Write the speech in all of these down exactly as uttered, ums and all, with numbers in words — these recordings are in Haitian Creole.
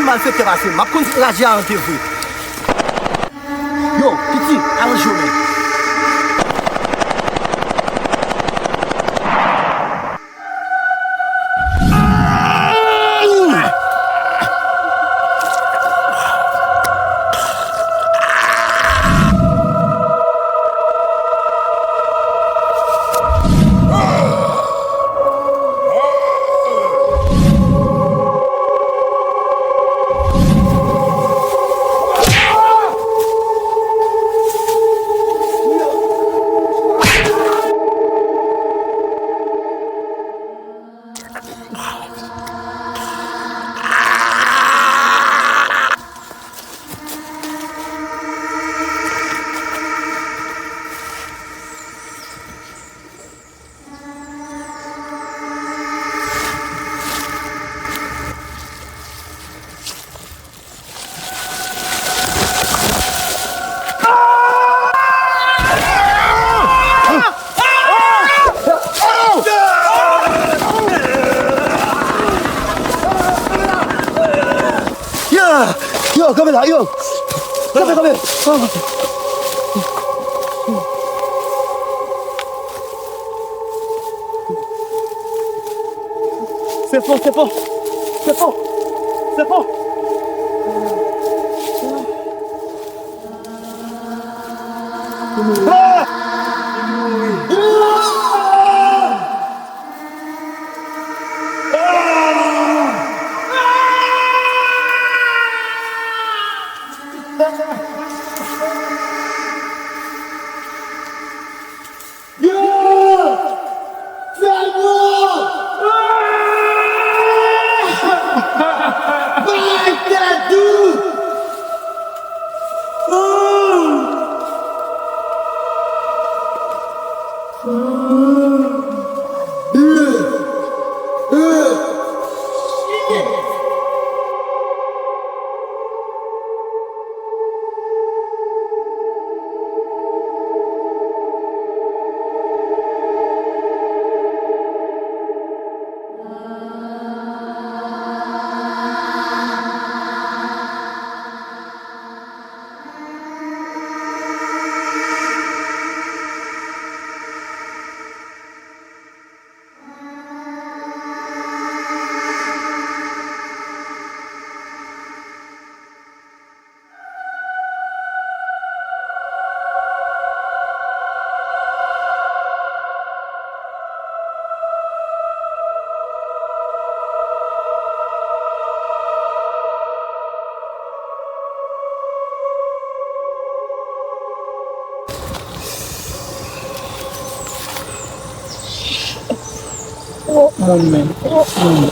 Malfektè pase m. M ap konn raje a antre vre. Yo, piti, aranje w men. Yo, yo, kanpe la, yo. Kanpe, kanpe. Se fò, se fò. Se fò. Se fò. Ah! Yo! Fè l bon! Bay tèt ou! Oh, moun menm. Oh, moun.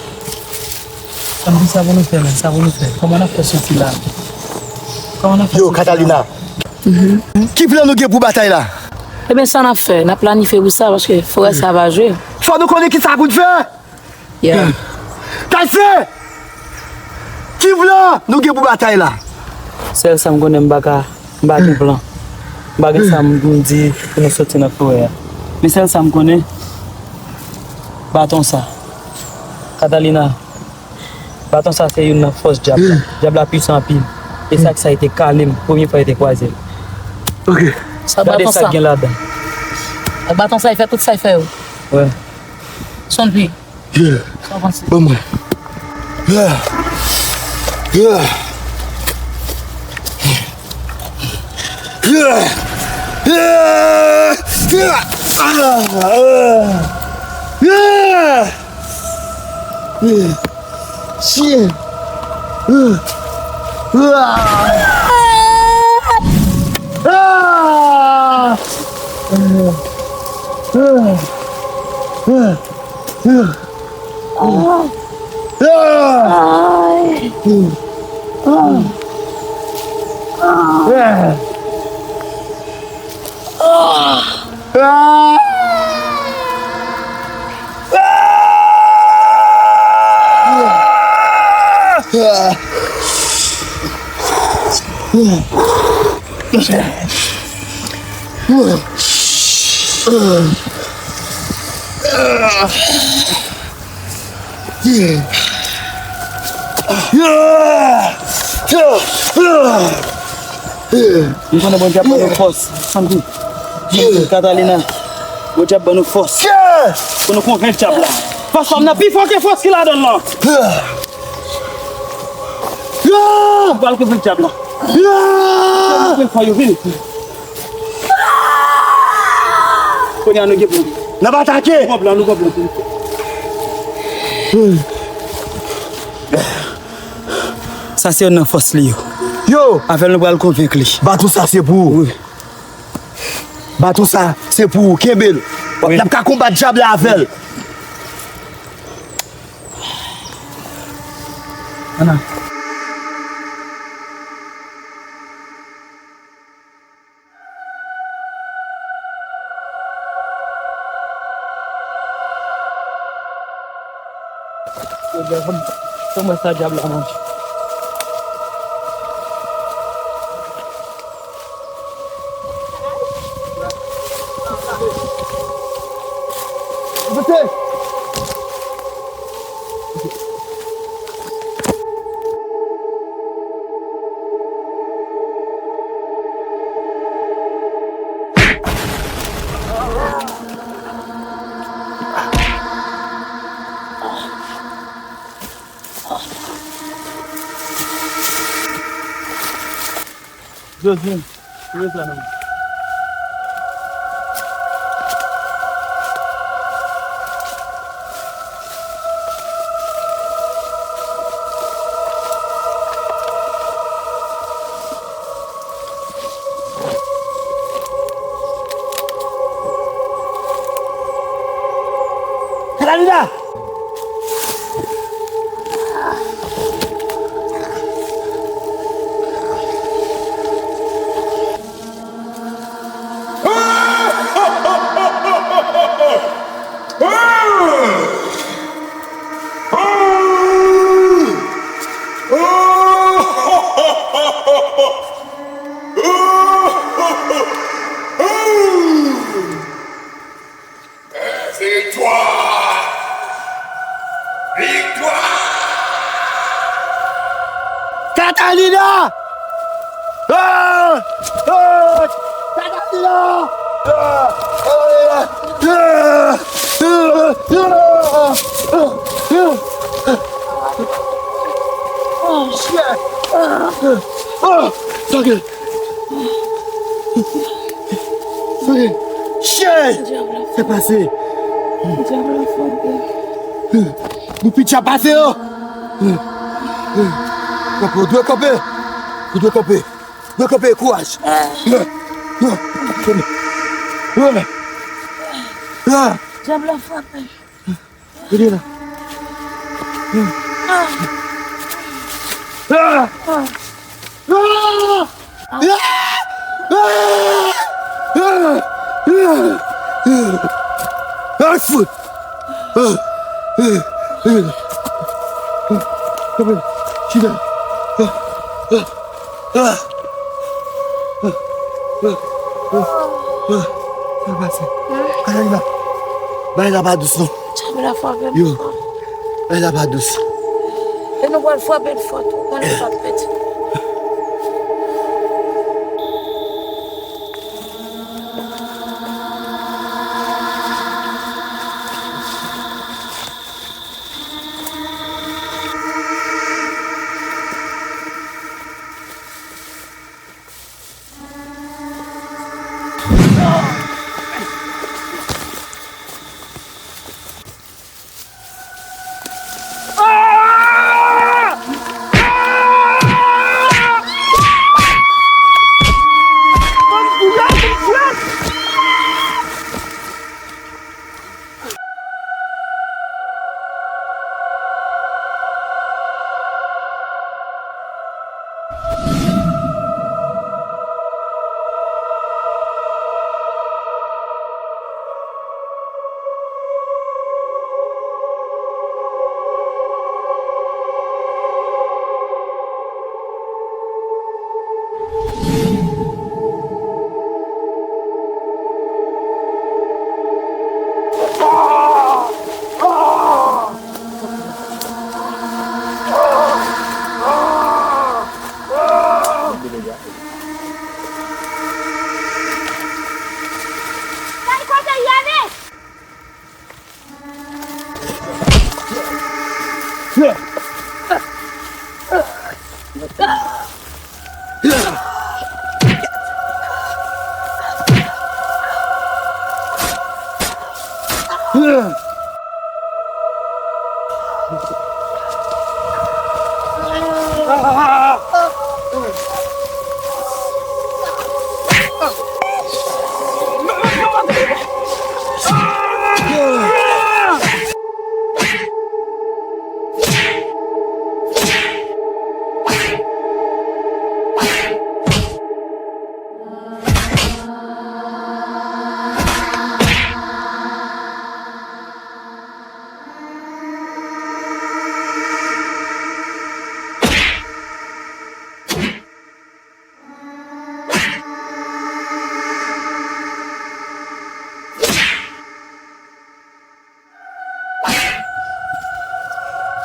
Ann di sa pou nou fè, men. Sa pou nou fè. Kòman n ap fè soti la? Kòman n ap fè Yo, soti la? Catalina. Ki plan nou gen pou batay la? Ebyen, sa n ap fè? N ap planifye pou sa, paske frè sa va jwe. Fò nou konnen ki sa pou n fè. Yeah. Taise! Ki plan nou gen pou batay la? Sèl sa m konnen, m pa ka, m pa gen plan. M pa gen sa m, m di pou nou soti nan forè a. Men sèl sa m konnen, baton sa. Catalina, baton sa se youn nan fòs dyab la. Dyab la pwisan anpil. E sa k sa, li te kale m premye fwa li te kwaze m. Ok. Sa Gade baton sa k sa. Gen ladan. Ak baton sa, li fè tout sa l fè yo. Wè. Sonn pi. Yeah. Sa w panse? Ban mwen. Yeah. Yeah. Yeah. Yeah. Yeah. Ah, ah. Yeah. Yeah. Shit. Ah. Ah. Ah. Ah. Ah. Ah. M konnen Bondye ap ban nou fòs. Santi. Santi. Katalina. Bondye ap ban nou fòs. Pou nou konvenk dyab la. Fòs pa m nan pi fò ke fòs ki ladan l lan. Nou pral konvenk dyab la. Fè fò yo vini. Kounye a nou gen pou. N ap atake. Nou pran plan, nou pran plan. Sa se youn nan fòs li yo. Yo! Avè l nou pral konvenk li. Baton sa se pou ou. Wi. Baton sa se pou ou. Kenbe l. Wi. N ap ka konbat dyab la avè l. Ann al. Yo, fò m, fò m wè sa dyab la manje. Mete! Jozyen, tire sa nan men. Katalina! Viktwa! Viktwa! Katalina! Ah! Ah! Katalina! Ah! Oh, shit! Ah! Ah! Tanke! Shit! Dyab la fò. Sa pase? Dyab la fò, byen. Nou pitcha pase yo. Kanpe, ou dwe kanpe. Ou dwe kanpe. Ou dwe kanpe, kouraj. Dyab la frape. Rete la. Ah! Ah! Ah! Ah! Ay, fout! Ah! Ah! Ah! Chita. Ah! Ah! Ah! Ah! Ah! Ah! Sa pase? Katalina, bagay la pa dous non. Dyab la frape m fò. Yo, bagay la pa dous. E nou pral frape l fò tou, konnen l p ap pèdi.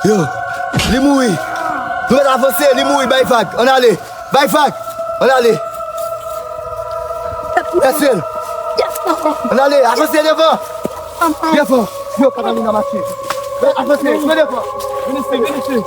Yo, li mouri. Nou mèt avanse, li mouri, bay vag. Ann ale. Bay vag. Ann ale. Èsèl. Ann ale, avanse devan. Devan. Yo, Catalina mache. Avanse, men devan. Vin isi, vin isi.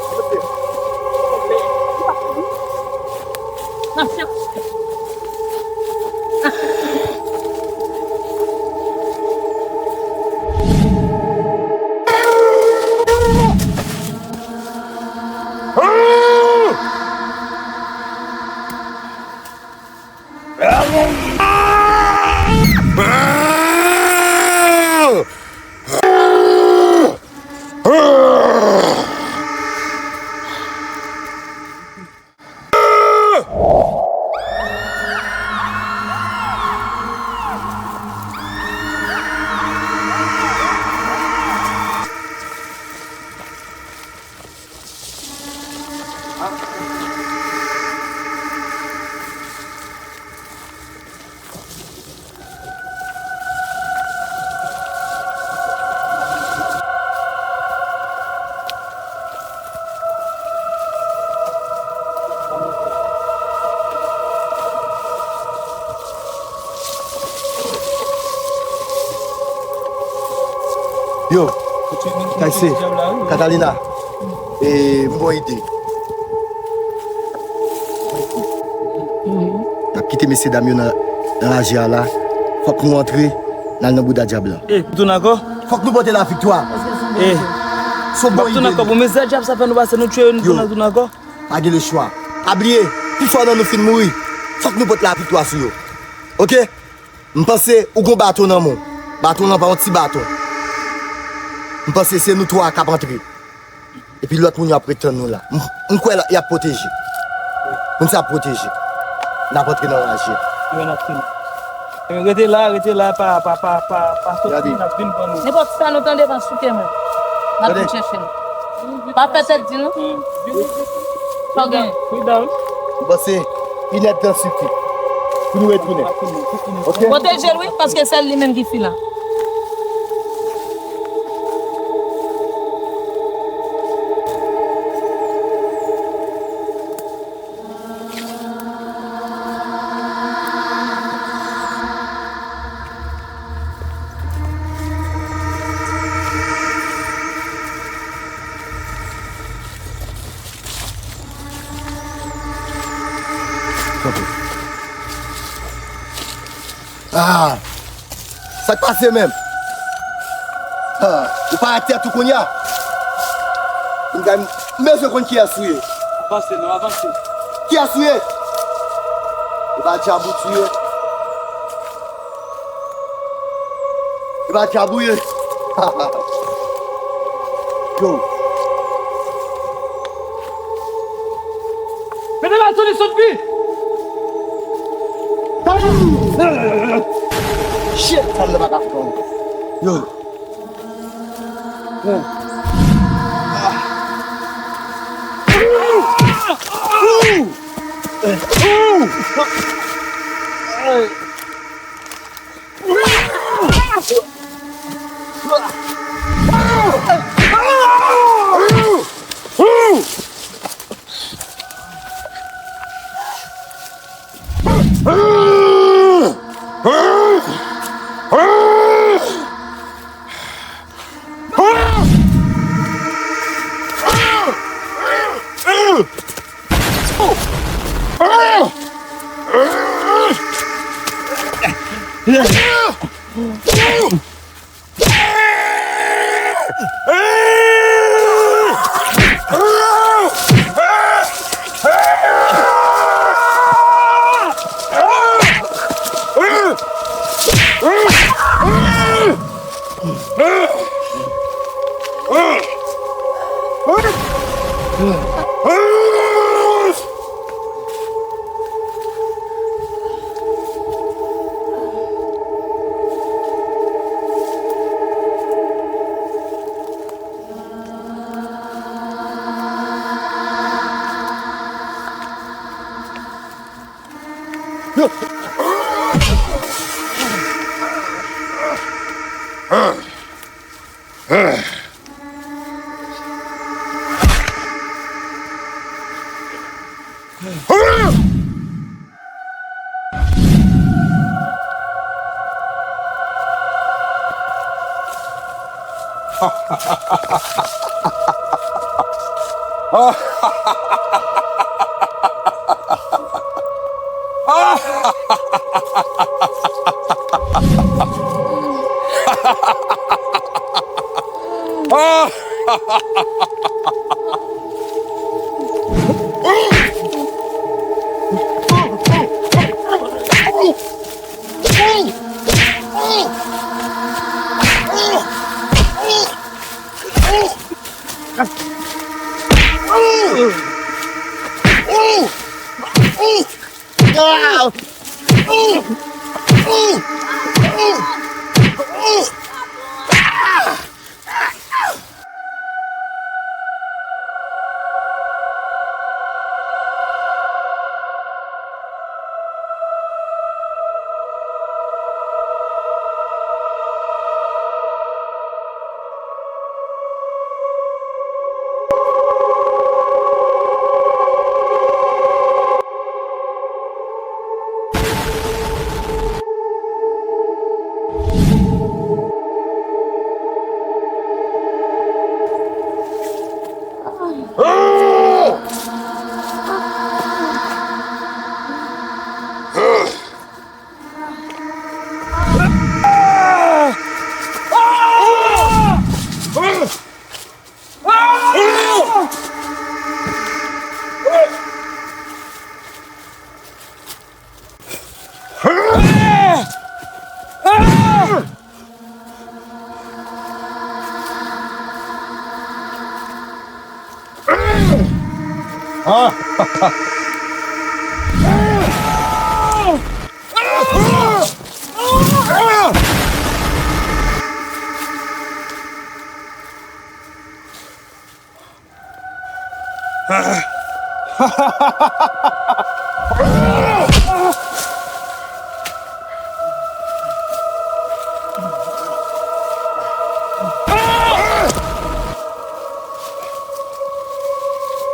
Yo, Kayse, Catalina, e, m gon ide. N ap kite mesye dam yo nan, nan raje a la. Fòk nou antre, n al nan bouda dyab lan. E, nou tounen ankò? Fòk nou pote laviktwa. E, se yon bon ide. N ap tounen ankò pou mizè dyab sa fè nou pase, nou tchwe yo, nou tounen, tounen ankò. Pa gen lechwa. Pa bliye, pifò nan nou fin mouri. Fòk nou pote laviktwa sou yo. Oke? M panse ou gon baton nan men w. Baton lan pa yon ti baton. M panse se nou twa k ap antre. Epi lòt moun yo ap ret tann nou la. M, m kwè y ap pwoteje. Moun sa ap pwoteje. N ap antre nan raje. Yo, n ap fini. Rete la, rete la, pa, pa, pa, pa, pa soti, n ap vin pran nou. Nenpòt sa nou tande, pa souke mwen. N ap vin chèche nou. Pa fè tèt di nou. Sa w gen? Freedom. M panse inèdtan sifi pou nou retounen. Oke? Pwoteje l, wi, paske sèl li menm ki filan. Ah! Sa k pase menm? Ah, ou pa atè tou kounye a? M bezwen konn kiyès ou ye. Avanse, non, avanse. Kiyès ou ye? E pa djab ou touye? E pa djab ou ye? Yo. Mete la sou li, sot pi! Shit, sa m nan pa ka fè ankò. Yo.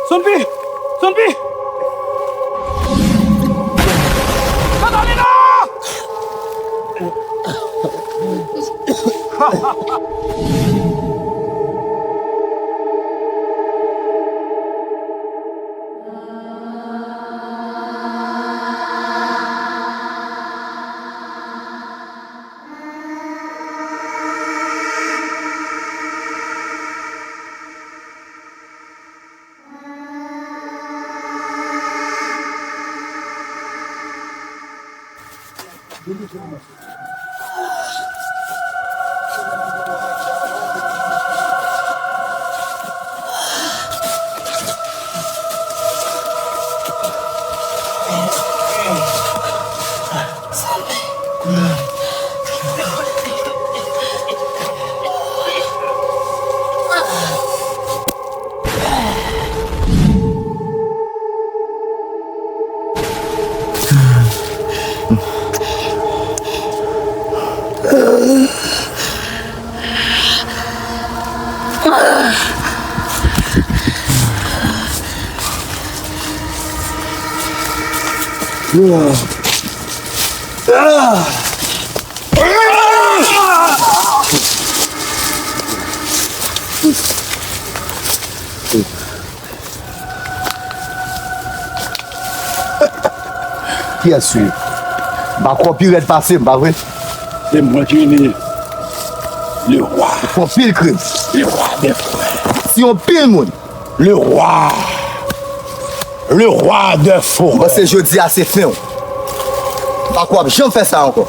Sonpi! Sonpi! Katalina! Kiyès ou ye? M pa kwè w pi rèd pase m, pa vre? Se mwen ki rele le roi. Ou fè anpil krim. Le roi des forêts. Ou tiye anpil moun. Le roi. Le roi des forêts. M panse jodi a se fen w. M pa kwè w ap janm fè sa ankò.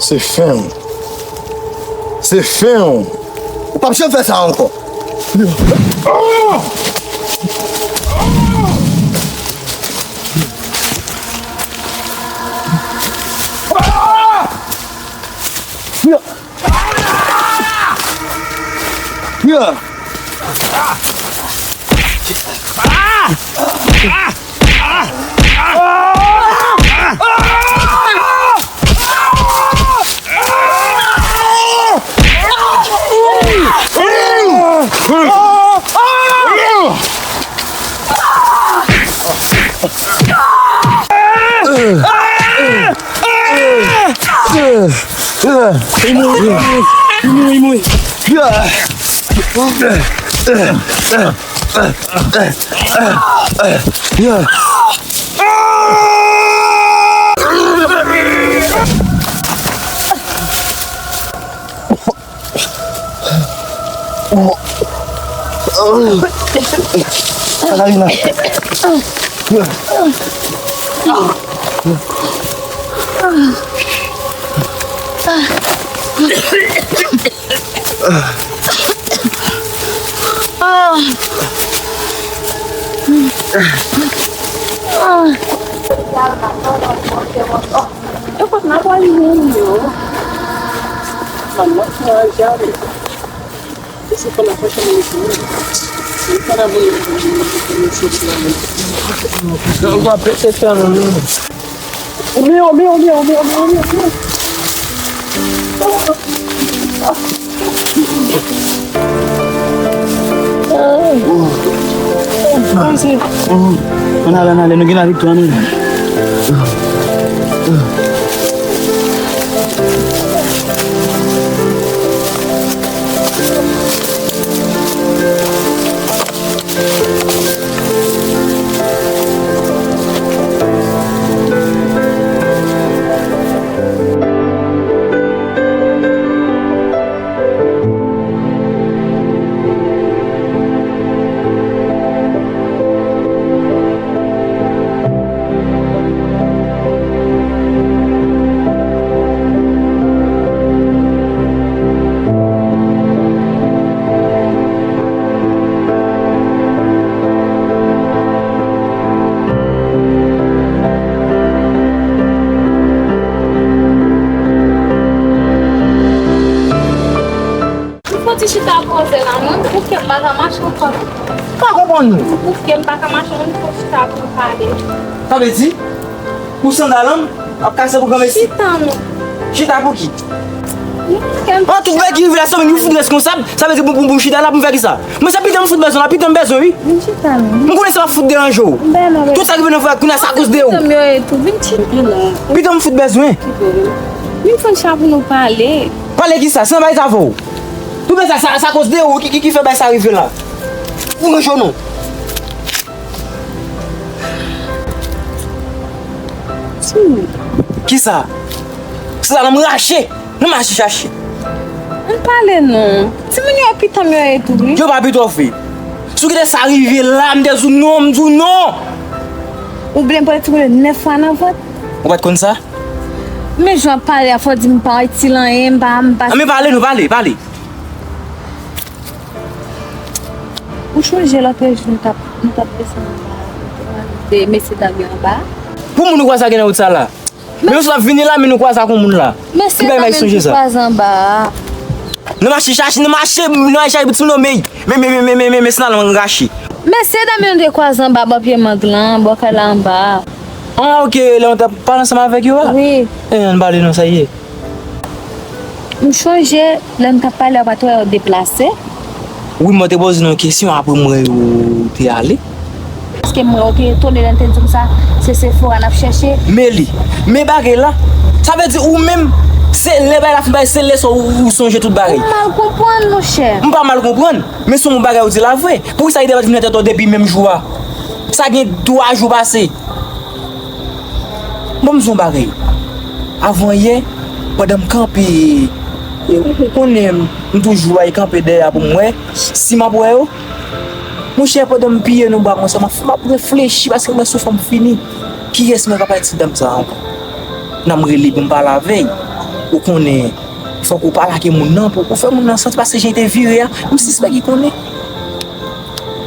Se fen w. Se fen w. Ou p ap janm fè sa ankò. Ah! Li mouri, li mouri, li mouri, li mouri. Katarina. Ann ale, ann ale, nou gen laviktwa nou. Nou fò ti chita poze la, mwen, bouke m pa ka mache ankò non. M pa konprann nou. Bouke m pa ka mache, nou fò chita pou nou pale. Sa vle di, pou sandal an ap kase pou granmesi? Chita non. Chita pou ki? Bouke m. An, tout bagay ki rive la, sanble nou fout reskonsab. Sa vle di pou, pou, pou chita la pou m fè kisa? Mwen se pita m fout bezwen la, pita m bezwen, wi. Vin chita non. M konnen sa w ap fout deranje w. M bèl mwen. Tout sa ki vin nan fè kounye a, sa akoz de ou. Pita m yo e tou, vin chita. Pita m fout bezwen. Vin fon chita pou nou pale. Pale kisa? Se nan bagay sa avè w. Tout bagay sa, sa, sa akoz de ou ki, ki, ki fè bagay sa rive la. Ou nan jounou. Timoun. Kisa? Kisa nan m rache? Nan mache chache. Ann pale non. Timoun yo pita m yo e tou, wi. Yo pa pita w, fi. Si w kite sa rive la, m te di w non, m di w non. Ou byen pran timoun yo nèf fwa nan vant. Ou pa t konn sa? Men jan w ap pale a, fò w di m pa itil anyen, m pa, m pa. Ann, men pale, nou pale, pale. Ou chonje lòt jou nou t ap, nou t ap desann anba a, nou te kwaze de mesye dam yo anba a? Pou moun ou kwaze a gen nan wout sa la? Men nou sot ap vini la, men nou kwaze ak yon moun la. Mesye dam yo nou te kwaze anba a. Nan mache chache, nan mache, nan mache chache, ti nonm, men, men, men, men, men, men, men, se nan rache. Mesye dam yo nou te kwaze anba bò pye mang lan, bò kay la anba a. Ah, ok, lè nou t ap pale ansanm avèk yo a? Wi. Eh, ann pale non, sa ye. M chonje, lè m t ap pale a, w pa t wè yo deplase? Wi, mwen te poze nou yon kesyon, apre m wè yo te ale. Paske m wè yo te etone lè n te di m sa, se Sephora n ap chèche. Men li, men bagay la. Sa vle di ou menm, se lè bagay la fin pase, se lè sa ou, ou sonje tout bagay. Ou mal konprann, monchè. M pa mal konprann, men se yon bagay ou di la vre. Poukisa li te pa t vin nan tèt ou depi menm jou a? Sa gen twa jou pase. Bon, m di yon bagay. Avan yè, pandan m kanpe, e, ou konnen m, m toujou al kanpe dèyè a pou m wè si m ap wè yo. Monchè, pandan m piye nan bwa konsa, m ap, m ap reflechi paske m wè souf an m fini. Kiyès mwen ka pale ti dam sa ankò? Nan m rele pou m pale avè l. Ou konnen, fòk ou pale ak moun nan pou ou fè moun nan santi paske jan l te vire a, m sispèk li konnen.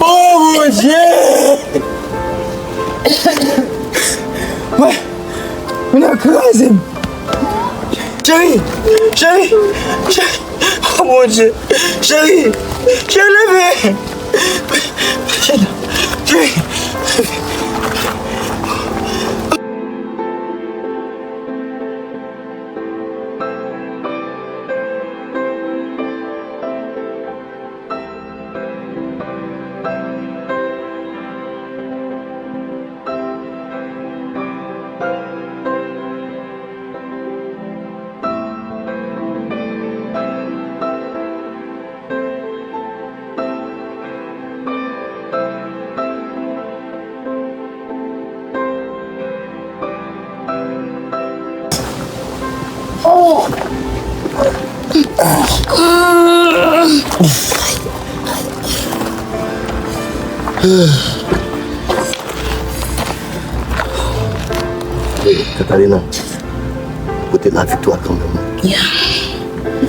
Oh, Bondye! Mwen, mwen ap kraze m. Cheri! Cheri! Cheri! Oh, Bondye! Cheri! Cheri, leve! Cheri! Hey, Catalina, pote laviktwa kanmenm. Yeah.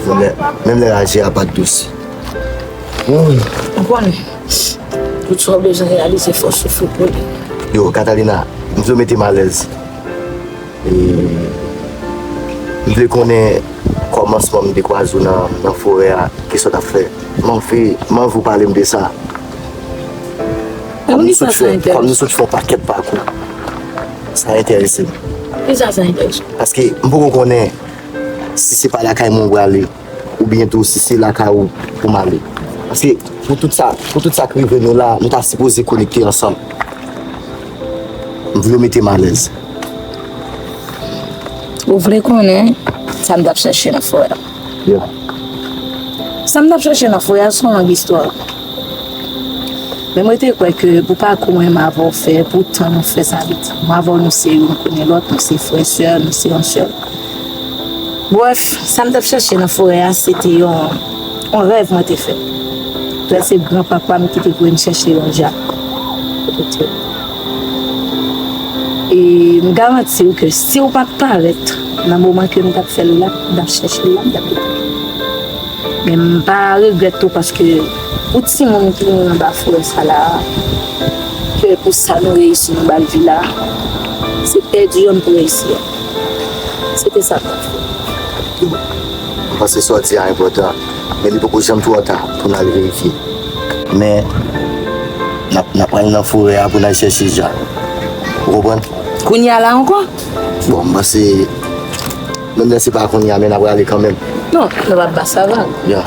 Menm lè, menm lè raje a pa t dous. Ou konnen, tout sa w bezwen reyalize, fò w soufri pou li. Yo, Catalina, m vle w mete m alèz. E, m vle konnen kòmansman m te kwaze w nan, nan forè a, kisa w t ap fè. M anvi, m anvi w pale m de sa. Kòm nou sot fè, kòm nou sot fè yon pakèt pakou, sa enterese m. Kisa sa enterese w? Paske m poko konnen si se pa lakay mwen ou prale, oubyen tou si se lakay ou pou m ale. Paske pou tout sa, pou tout sa k rive nou la, nou ta sipoze konekte ansanm. M vle w mete m alèz. Ou vle konnen sa m t ap chèche nan forè a? Yeah. Sa m t ap chèche nan forè a se yon long istwa. Men mwen te kwè ke pou pakou mwen, m avè w fè, pou tan nou fè sa vle di. Mwen avè w, nou se youn konnen lòt, nou se frè, sè, nou se yon sèl. Brèf, sa m t ap chèche nan forè a, se te yon, yon rèv mwen te fè. Lè se granpapa m ki te voye m chèche yon djab. Kote te. E m garanti w ke si w pa t parèt nan moman ke m t ap fè l la, m t ap chèche l la, m t ap gentan. Men m pa regrèt tou paske Pou timoun ki mouri anba forè sa la, ke pou sa nou reyisi nou ba l vi la, se pèdi yo n pou reyisi a. Se te sa m t ap fè. M panse sa w di a enpòtan, men li poko janm twò ta pou n al verifye. Men, n ap, n ap pral nan forè a pou n al chèche Jan. Ou konprann? Kounye a la ankò? Bon, m panse, menm lè se pa kounye a, men n ap rale kanmenm. Non, nou p ap ba sa vag. Ya.